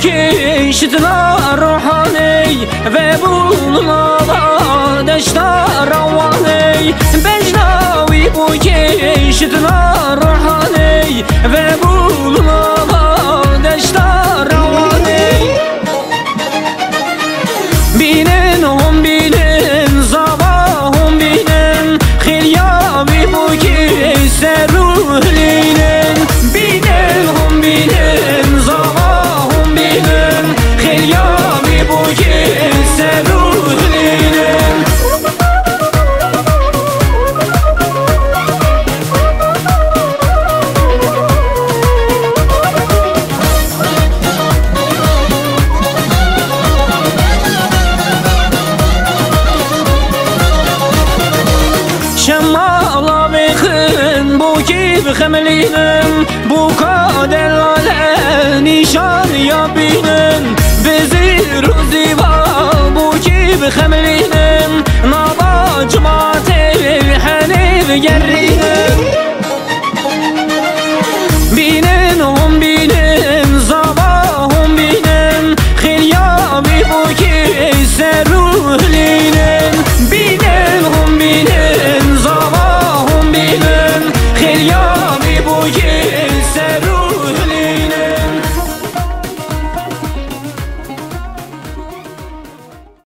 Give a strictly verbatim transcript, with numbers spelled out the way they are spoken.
Kiştna ruhaney ve bulmala deşta rawaney. Bejna wî bu kiştna ruhaney ve bulmala deşta rawaney. Bînin hûn bînin, zava hûn bînin, xêliya wî bûkî ser û hilînin. Bînin hûn bînin, zava hûn bînin, xêliya wî bûkî ser û hilînin. Şemala bêxin bûkî bixemilînim, bûka delale nîşan ya bînin. Bi zîr û zîva bûkî bixemilînim, nava cimatê henê digerî.